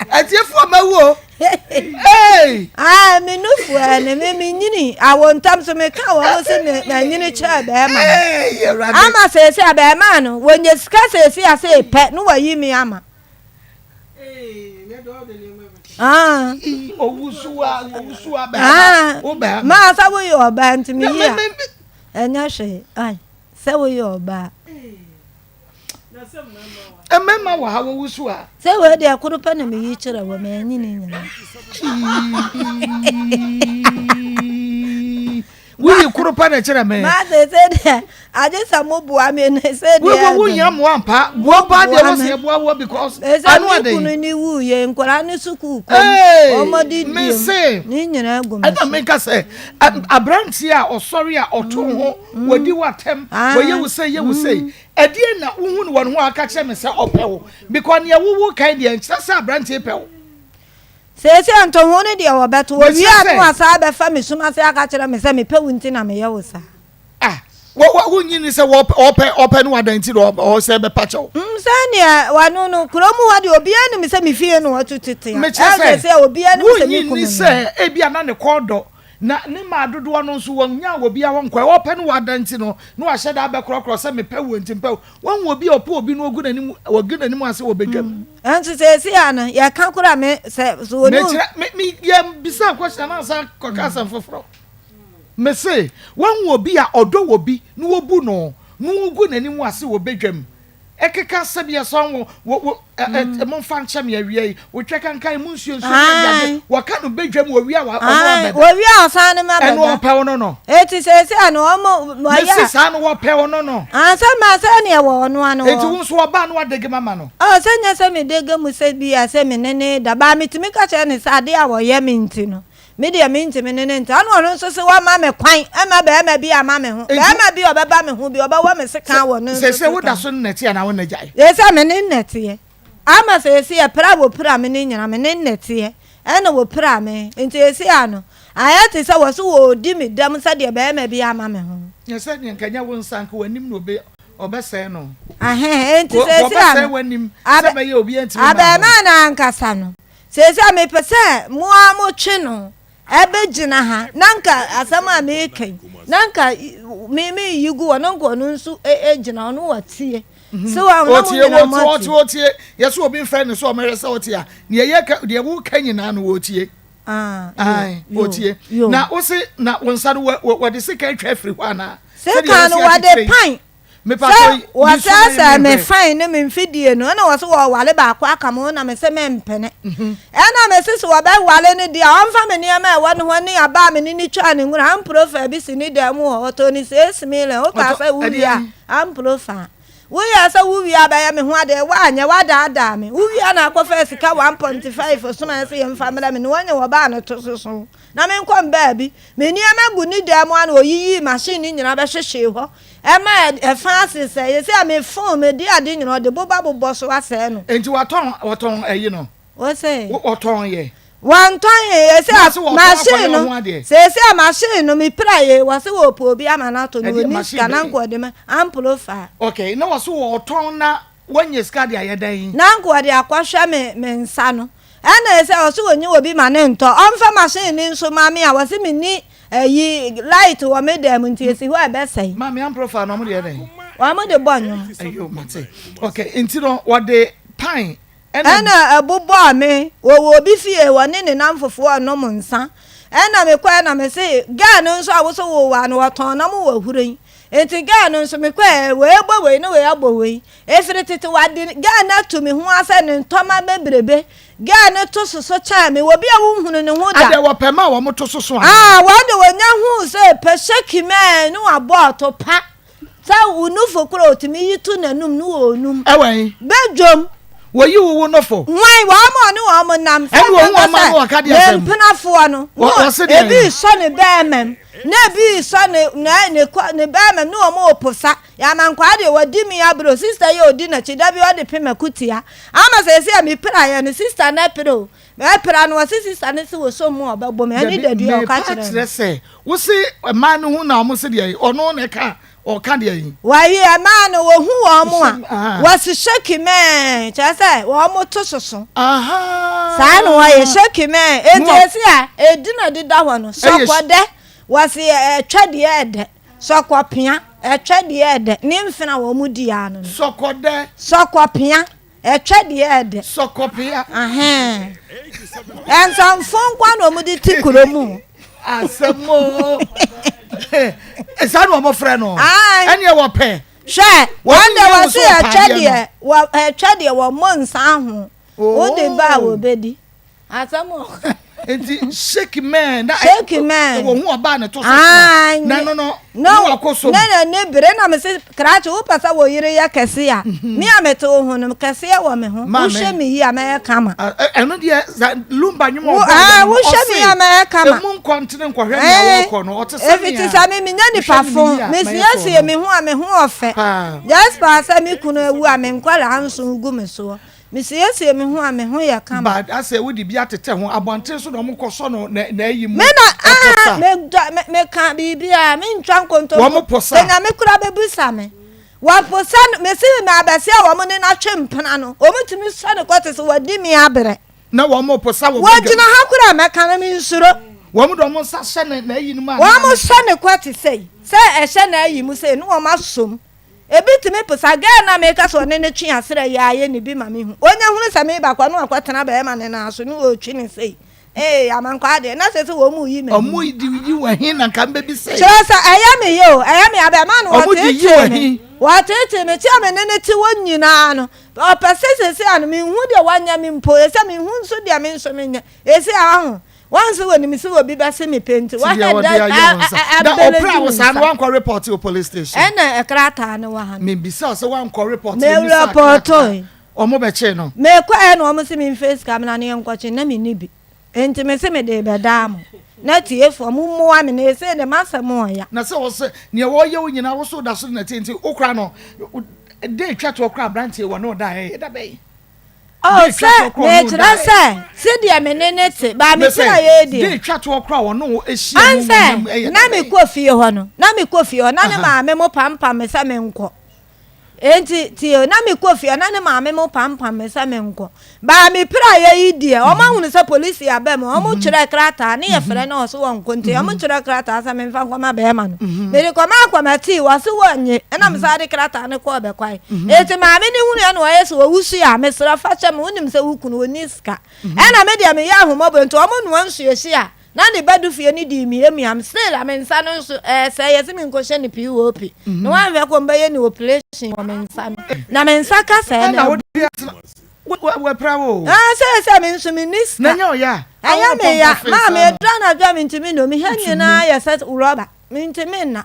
Atiefoɔ ma wo. Hey! Ah, me nufu ɛne me me nyini awo ntam so me ka wɔn se me na nyini kyerɛ bɛrima. Hey, Awurade. Ama sɛsɛ a bɛrima no wɔnyɛ sika sɛsɛ a sɛ pɛ no wɔyi me ama. Ah. Owusuwa, owusuwa bɛrima. Wo bɛrima. Maa sɛ woyɛ ɔbaa nti me yi a ɛnyɛ hwee. Ai, sɛ woyɛ ɔbaa. Mmarima wɔ ha wɔwu so a. Sɛ wei deɛ koro pɛ na meyi kyerɛ wɔ manyi ne nyinaa. Woyi koro pɛ na kyerɛ me. Maa sɛ sɛ deɛ agye sɛ mo boa me ne sɛ deɛ. Wo wo hia mmoa mpa. Boa paa deɛ wɔ sɛ boa wɔ because ano ade. Ɛsɛ mi kunu ni wu yɛ nkwadaa ne sukuu kɔm. Wɔn de diem ne nyinaa gu me so. Ɛna meka sɛ aberanteɛ a ɔsɔre a ɔto ho wɔdi w'atɛm wɔyɛ wo sei yɛ wo sei ɛdeɛ na wohu no wɔn ho a aka kyerɛ me sɛ ɔpɛ wo because nea wowo kan deɛ nkyerɛ sɛ aberanteɛ pɛ wo. Seesei ntoho no deɛ wɔbɛto wɔwie a na wɔasan abɛfa me sum ase aka kyerɛ me sɛ mepɛ wo nti na meyɛ wo saa. Ah, wonnye nni sɛ ɔpɛ ɔpɛ ne wadan nti na ɔwɔ sɛ bɛpa kyɛw. Mm, sɛdeɛ wɔno no kurom hɔ deɛ obiara nim sɛ me fie na wɔto tete a. Mekyerɛ sɛ obiara nim sɛ me wonnye kunu nni no. sɛ ebia na ne kɔn dɔ Na ne mmaa dodoɔ no nso, wɔnnyaa obiara hɔ nkɔɛ. Ɔpɛ no wada nti no, na wahyɛ da abɛkorɔkorɔ sɛ, Mepɛ wo enti mepɛ wo. Woahu obi a ɔpɛ obi na ɔgu n'anim, ɔgu n'anim ase wɔ badwam? Nanso seesei a no, yɛka koraa me sɛ, so wɔne. Mekyerɛ, me, me, yɛmmisa question na ansa kɔka asɛm foforɔ. Mese, woahu obi a ɔdɔ obi na ɔbu no, na ɔgu n'anim ase wɔ badwam? Ɛkeka sɛbi ɛsɔn wo wo wo ɛ ɛ mm. momfa nkyɛ me awia yi wotwɛ kankan mu nsuo nsuo ne adeade wɔka no badwam wɔwie a ɔno abɛda wɔwie a ɔsan ne ma bɛda ɛno ɔpɛ wo no no eti sɛsɛ ano ɔmo wɔyɛ mesi saa no wɔpɛ wo no no ansa ma sɛ ne ɛwɔ ɔno ano eti wo nso ɔbaa no wadege mama no ɔ sɛ nyɛ sɛ medege mu sɛ bi a sɛ me ne ne da baa metumi ka kyerɛ ne sɛ adeɛ a wɔyɛ me nti no Me deɛ mentumi ne no ntra. Ɛna ɔno nso se wama me kwan ma barima bi ama me ho. Barima bi a ɔbɛba me ho bi, ɔbɛwɔ me sekan wɔ ne nso sekan. Seesei woda so ne no te anaa wo ne no agyae? Seesei me ne no teɛ. Ama seesei ɛpira a wɔpira me no nyinaa, me ne no teɛ. Ɛna wɔpira me. Nti seesei ano, ayɛ te sɛ wɔse wɔredi me dɛm sɛdeɛ barima bi ama me ho. Nyɛ sɛ deɛ nka ɛnyɛ wo nsa, nka w'anim na ɔbɛsɛe no. Ɛhɛn, enti seesei ano, Wɔbɛsɛe w'anim sɛ ɛbɛyɛ a obiara ntumi mma ho. Abarimaa no ankasa no, Seesei mepɛ sɛ mo ara motwe no bɛgyina ha, na anka asɛm a mereka yi, na anka me meyi gu hɔ, na anka ɔno nso gyina hɔ na watie. Mhm. So wɔn na mo nyinaa mo ate. Ɔtie, ɔtie, yɛsɛ obi mfrɛ no sɛ ɔmɛhwɛ sɛ ɔte a, deɛ yɛ ka, deɛ woka nyinaa no wɔtie. Ah, wɔtie. Na wose na wo nsa no wɔde sika atwa afiri hɔ anaa? Sika no wɔde pan. Sɛ wɔsɛesɛe me fan ne me mfidie no, ɛna wɔse wɔware baako aka mo ho na mese mempene. Mhm. Ɛna mese sɛ wɔbɛware no deɛ a, ɔmfa me nneɛma a ɛwɔ ne hɔ ne aba a me ne no twaa ne nwura amprofa bi si ne dan mu hɔ, ɔtɔɔ ne 6 million, wokaa sɛ wowie a, amprofa. Woyɛɛ sɛ wowie a bɛyɛ me ho adeɛ, woanyɛ, woadaadaa me. Wowie a na akɔfa sika 1.5 somaeɛ sɛ yɛmfa mmrɛ me na wɔnyɛ wɔbaa no to so so. Na menkɔ mbaabi. Me nneɛma gu ne dan mu a na ɔyiyii machine no nyinaa bɛhyehyee hɔ. Ɛma ɛfa ase sɛ, seesei a me phone, mede ade nyinaa, ɔde boba bobɔ so asɛe no. Enti watɔn, wɔtɔn ayi no? Wose? Wɔtɔn yɛ? Wɔntɔn yɛ, seesei Na a se wɔtɔn akɔyɛ machine no, ho adeɛ? seesei a machine no, mepira yei, wɔse wɔpɛ obi ama no atɔ no, Ɛdeɛ ɔnni machine sika, na bɛn? nka ɔde ma, amplify. Okay, na wɔse wɔtɔn na wɔanya sika de ayɛ dɛn? Na nka ɔde akɔhwɛ me, me nsa no. Ɛna ɛsɛ ɔse ɔnyi obi ma ne ntɔ ɔmfa machine no nso ma me a wɔse menni ayi light wɔ me dan mu nti esi hɔ a ɛbɛsɛe. Maame amprofa no ɔmo de yɛ dɛn? Wɔn de bɔ nnwom. Ayo mate okay nti no wɔde pan ɛna. Ɛna ɛbobɔɔ me wɔwɔ obi fie wɔne ne namfofoɔ renom nsa ɛna mekɔɛ na mese girl no nso a wose wowaa no wɔtɔn nam wɔ huro yi nti girl no nso mekɔɛ wei bɔ wei ne wei abɔ wei Ɛfiri tete wade girl no ato me ho ara sɛ ne ntɔma bebrebe. Girl no to soso kyɛn me. Obi a wonhunu ne ho da. Adeɛ wɔpɛ ma wɔn to soso anaa? Ah, wɔn de wɔnya huu sɛ pɛ shaki mɛn ne wabɔ ɔto pa. Sɛ wo nufo koro otumi yi to n'anum ne wɔnum. Ɛwɔ he? Badwam. Wɔyi wo wo nofo. Hwan, wɔn a ɔne wɔn nam. Ɛne wɔn wɔn ma no wɔka deɛ asɛm. Ne mpenafoɔ no. Wɔse deɛ. Ebi resɔ ne bɛɛma mu, na ebi resɔ ne ne ne kɔ ne bɛɛma mu, ne wɔn reposa. Yɛamankwaa deɛ wɔdi me abere o, sista yi a ɔdi n'akyi, da bi ɔde pem akutia. Ama seesei a mepiraeɛ no, sista no apira o. Mɛpira no, ɔse sista no se wɔsɔ mu a ɔbɛbɔ me, ɛne dadua a ɔka kyerɛɛ me. Mepa kyerɛ sɛ, wose mmaa no hu na wɔn se deɛ, ɔno na ɛka Ɔka deɛ yi. Wɔyi mmaa no, wɔhu wɔn a, wɔsi sheki mɛɛ, kyerɛ sɛ wɔn to soso. Saa na wɔyɛ sheki mɛɛ. Eti esi a, edi na deda hɔ no, sɔkɔdɛ, wɔsi ɛtwɛ deɛ ɛdɛ, sɔkɔpea, ɛtwɛ deɛ ɛdɛ, ne mfena wɔn di ano no. Sɔkɔdɛ. Sɔkɔpea. Ɛtwɛ deɛ ɛdɛ. Sɔkɔpea. Ahɛn. Nsamfo nkoa na wɔn de te kuro mu. Asɛm o. Saa na wɔn frɛ no. Ɛnneɛ wɔpɛ. Hwɛ, wɔn deɛ wɔsi ɛtwɛ deɛ wɔ ɛtwɛ deɛ wɔn mo nsa ho. Wode ba a wɔbɛdi. Asɛm o. Nti shake man na shake man. Wɔ hu ɔbaa ne to so so. Na no no na wakɔ so. Na na ne bere na me se krakye wo pɛ sɛ wo yere yɛ kɛse a. Mhm. Me a mete wo ho no kɛseɛ wɔ me ho. Wohwɛ me yi a mɛyɛ kama. Ɛno deɛ lumba nwom ɔbɔ. Ah, wohwɛ me yi a mɛyɛ kama. Emu nkɔntene nkɔhwɛ nea wɔkɔ no ɔte sɛ me. Efi te sɛ me menya nipa fo. Mesiesie me ho a me ho ɔfɛ. Just pa sɛ me kunu awu a me nkɔlaa nso gu me soɔ. Mesiesie me ho a, me ho yɛ kama. But asɛ wode bi atetɛ ho abɔnten so na ɔmo kɔ sɔ no na n'ayi mu Me na ɛpɔ ah sa. me dɔ me me ka biribiara me ntwa nkontompo. Wɔn po sa. Sɛ Nyame kora bɛbisa me. Wɔposa no me se me abɛse a wɔn ne no atwe mpena no wɔn tumi sɔ no kɔ te sɛ wɔadi me abrɛ. Na wɔn po sa wɔ badwam. Wɔgyina ha kora a mɛka no me nsuro. Wɔn de wɔn nsa hyɛ ne n'ayi no mu anaa? Wɔn sɔ no kɔ te sei sɛ ɛhyɛ n'ayi mu sei na wɔn asɔ mu. Ebi tumi posa girl no a meka sɛ ɔne no twe asra yi ara yɛ ne bi ma me hu. Onya hunu sɛ meba kɔ na wakɔtena bɛɛma no nan so na ɔretwi no sei. Ee amankwaa deɛ na sɛ sɛ wɔn mu yi m'ani. Wɔn de yi wɔ he na nka mbɛbisa yi. Kyerɛ sɛ ɛyɛ me yɛ o, ɛyɛ me abɛɛma no Wɔn de yi wɔ wɔteetee me. he. Wɔteetee me, te a me ne no te hɔ nyinaa no, ɔpɛ sɛ seesei a no menhu deɛ wanyɛ me mpo, ɛsɛ menhu nso deɛ me nso menyɛ. Ɛsei a wahu, Wɔn nso wɔnim sɛ obi bɛse me pɛ nti, Ti deɛ wɔahwɛ wɔde da ayɛ wɔn nsa. Na abɛlɛgye ɔpra me wo saa nsa. no wankɔ report wɔ police station. Ɛna krataa no wɔ ha no. Mebisa wo sɛ wankɔ report Me yɛmmisa krataa. repɔtoe. Wɔn bɛkyee no. Mekɔɛ na wɔn se memfa sika mmra na yɛnkɔkye na menni bi. Enti mese mede rebɛdaa mo. Na atiefoɔ mommoa me na ɛsei deɛ m'asɛm ɔɔya. Na sɛ wɔsɛ nea wɔyɛ wo nyinaa wo so da so de nɛteɛ nti wo koraa no da etwa toɔ koraa aberanteɛ wɔ ne wo da ɛyɛ da bɛn? Oh, sɛ mekyerɛ sɛ sedeɛ me ne no te, baa me tiri a yɛredi. De twa toɔ koraa wɔne wo ahyia mu mu nam ɛyɛ na mekɔ fie hɔ no, na mekɔ fie hɔ, na ne maame mo pampam me sɛ menkɔ. Enti tie, na mekɔ fie hɔ, na ne maame mo pampam me sɛ menkɔ. Baa me piraeɛ yi deɛ, wɔn ahunu sɛ polisi aba mu, wɔn twerɛ krataa, ne yɛfrɛ no ɔso wɔnkɔ nti, wɔn twerɛ krataa sɛ memfa nkɔma bɛrima no. Mede kɔmaa kɔmɛtee, wɔse wɔnnye, ɛna mesan de krataa no kɔɔ bɛkwae. Enti maame no hunuiɛ na ɔyɛ sɛ ɔwusu a, mesrɛ fa kyɛ me, wonim sɛ wo kunu ɔnni sika. Ɛna me deɛ meyɛ ahummɔbɔ nti wɔn noa nsuohye a, na ne ba du fie no dii miamia me, still a me nsa no nso ɛɛsɛe, yɛse menkɔhyɛ no POP, na wanhwɛ kɔ mbɛyɛ no operation wɔ me nsa no, na me nsa ka sɛɛ na na abu. Wɔapira wo o. Ɛɛ sɛ sɛ me nso menni sika. Na ɛnyɛ ɔya a. Ɛnyɛ me ya, maame ɛduru anadwo a mentumi nna o, me ha nyinaa yɛ sɛ rɔba, mentumi nna.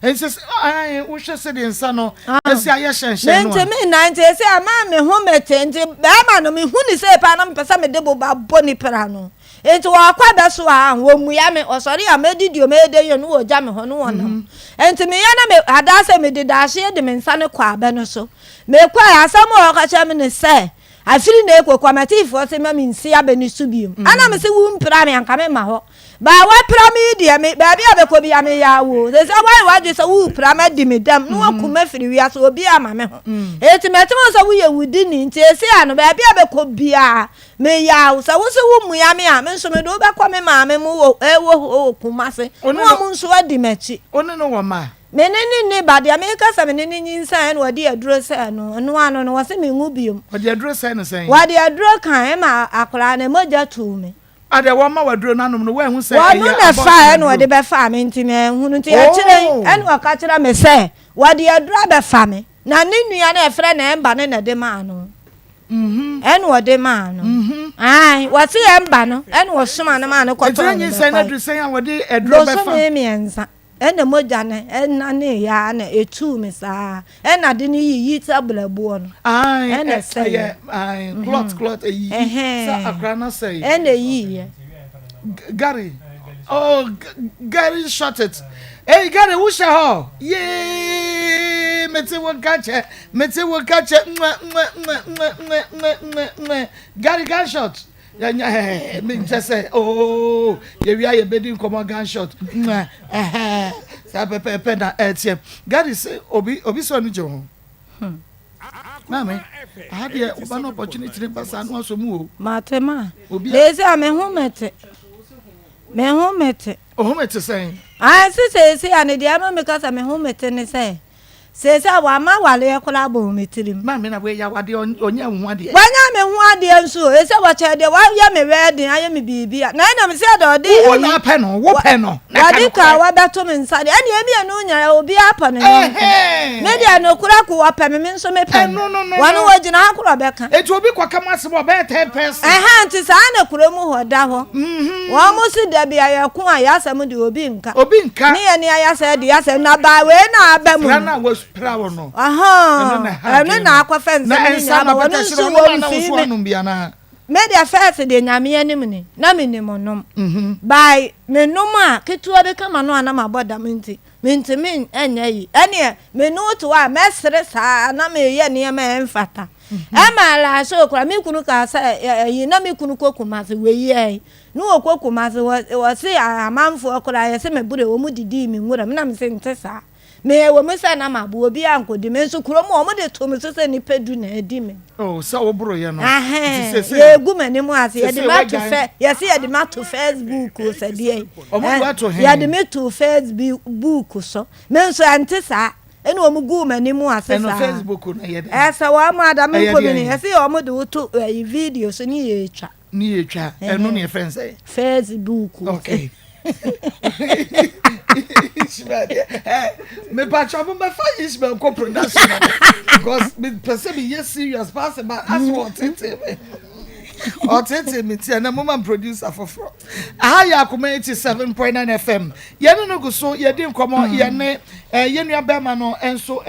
Nti sɛ ae wohwɛ sɛdeɛ nsa no asi ayɛ hyɛnhyɛn no a. Mentumi nna nti ɛsɛ ama me ho mete nti bɛrima no mehu ne sei paa na mepɛ sɛ mede boba bɔ ne pira no nti wɔkɔ abɛso a wɔmmua me ɔsɔre a mɛdidi o mɛyɛ dɛn yɛ no wɔgya me hɔ no wɔnam nti meyɛ na me adaa sɛ mede daahyeɛ de me nsa no kɔ abɛ no so mekɔɛ asɛm a ɔka kyerɛ me ne sɛ afiri na ɛkɔ kwamatifoɔ se ma mensi abɛ no so biom ɛna me se wo mpira me anka memma hɔ Baa woapira me yi deɛ, me, baabi a bɛkɔ biara meyɛ awo. Seesei woayɛ w'adwene sɛ worepira me adi me dɛm na woaku me afiri wiase, obiara amma me ho. Enti mete ho sɛ woyɛ wudini, nti seesei ano, baabi a bɛkɔ biara meyɛ awo. Sɛ wo se wommua me a, me nso mede wo bɛkɔ me maame mo wɔ, ɛwɔ hɔ wɔ Kumase, na wɔn nso adi m'akyi. Wo ne no wɔ mma? Me ne no nni ba, deɛ meka sɛ me ne no nyinsɛn na wɔde aduro sɛɛ no, ɛno ano no, wɔse menwo biom. Wɔde aduro sɛɛ no sɛn? Wɔde aduro kan ma akwadaa no, mogya tuu me. A deɛ wɔma wo aduro no anom no, woanhu sɛ Wɔno ɛyɛ na abortion ɛfaeɛ na aduro? ɔde bɛfaa me nti manhunu. Nti akyire yi Oh! ɛna ɔka kyerɛ me sɛ wɔde aduro abɛfa me na ne nua no a yɛfrɛ no Ɛmba no na ɛde maa no. Ɛna ɔde maa no. Ae, wɔse Ɛmba no ɛna ɔsoma no maa no Nti kɔtɔɔ na no nyinsɛn no bɛkɔe. aduru sɛn a wɔde aduro bɛfa? Bosome mmiɛnsa. Ɛna mogya no ɛnaneeɛ ara na ɛtuu me saa. Ɛna ade no yiyi sɛ brɛboɔ no. Ae, Ɛna ɛ, ɛsɛeɛ. ɛyɛ, ae, clot, clot, ɛyiyi sɛ akora no asɛe. Ɛna ɛyiiɛ. Gary, oh, Gary shot it. Hey, Gary, wohyɛ hɔ? Yee, mete wo nka kyɛ, mete wo nka kyɛ, mwɛ, mwɛ, mwɛ, mwɛ, mwɛ, mwɛ, mwɛ, mwɛ. Gary gunshot. Yɛnyɛ hɛhɛhɛ, menkyɛ sɛ, oh, yɛwia yɛbɛdi nkɔmmɔ gunshot, mwɛ, ɛhɛ, saa pɛpɛɛpɛ na ɛteɛ. Gary sɛ, obi, obi sɛ ɔno gye ho. Maame, aha deɛ woba no opportunity ne ba saa no asɔ mu o. Mate ma. Obi a. Seesei a me ho mete. Me ho mete. Wo ho mete sɛn? Ae se seesei a ne deɛ ama meka sɛ me ho mete ne sɛ, seesei a wama awareɛ koraa abɔ me tirim. Maame na wei yɛ awadeɛ ɔnyɛ wo ho adeɛ. Wanya me ho adeɛ nso o, ɛsɛ wɔkyɛ deɛ wayɛ me wedding ayɛ me biribi a, na ɛnam sɛ deɛ ɔde Wo ayi. na apɛ no, wo pɛ no, na ka Wɔde nokorɛ. kawa bɛto me nsa deɛ, ɛnneɛ mmienu nyinaa obiara pɛ ne yɔnko. Ɛhɛn. Me deɛ nokorɛ ko wɔpɛ me, me nso mepɛ no. Ɛno no no Wɔn no. wɔgyina ha korɔ bɛka. Enti obi kɔka mo asɛm a ɔbɛyɛ third person. Ɛhɛn nti saa na kuro mu hɔ da hɔ. Wɔn mo se da bi a yɛko a yɛasɛm deɛ obi nka. Obi nka. Ne yɛ ne ayɛ sɛ de yɛasɛm na baa wei na aba mu Pra no. no a wɔapira wo no. Ɛno Ɔhɔn, na ɛha ɛno adwene na no. akɔfɛ nsɛm Na no ɛnsa nyinaa na ba wɔn pɛtɛ nso hyerɛ ɔnom wɔn a na wo mfii nso me. anom bi anaa? Me deɛ first deɛ Nyame anim ni, na menim nom. By me nom a, ketewa bi ka m'ano a na mabɔ dam nti, mentumi nyɛ yi. Ɛneɛ me ne wo te hɔ a, mɛsere saa na meyɛ nneɛma a ɛmfata. Ɛma last show koraa, me kunu kaa sɛ ɛyi, na me kunu kɔ Kumasi, wei yɛe. Ne wɔkɔ Kumasi, wɔse amanfoɔ koraa yɛse me bere, wɔn didii me nwura mu, na mese nte saa. Me ɛwɔ mu sɛ na mabo, obiara ankɔdi me, nso kurom hɔ wɔde too me so sɛ nnipa du na adi me. Oh, sɛ woboroeɛ no. Nti Ahɛn, seesei, yɛregu m'anim ase, yɛde seesei me ato woagyae. fɛ, yɛse yɛde me ato Facebook o, sɛ deɛn. Wɔn de wo ato he? Yɛde me too Facebook so. Me nso ɛnte saa. Ɛna wɔn guu m'anim ase Ɛno saa. Facebook no ɛyɛ dɛn? Ɛsɛ wɔn ada me Ɛyɛ mpo me ni, deɛn? yɛse wɔn de wo to ɛyi video so ne yɛretwa. Ne yɛ twa ɛno ne yɛfrɛ no sɛ. Facebook. Okay. Ishmael deɛ ɛ mepatwa mo mɛfa Ishmael nkɔ production because mepɛ sɛ meyɛ serious paa sɛ ma asɛ ɔtete me ɔtete me ti ɛnɛ mo ma producer foforɔ aha yɛ akoma 87.9 FM yɛne no gu so yɛdi nkɔmmɔ yɛne yɛn nua bɛrima no nso.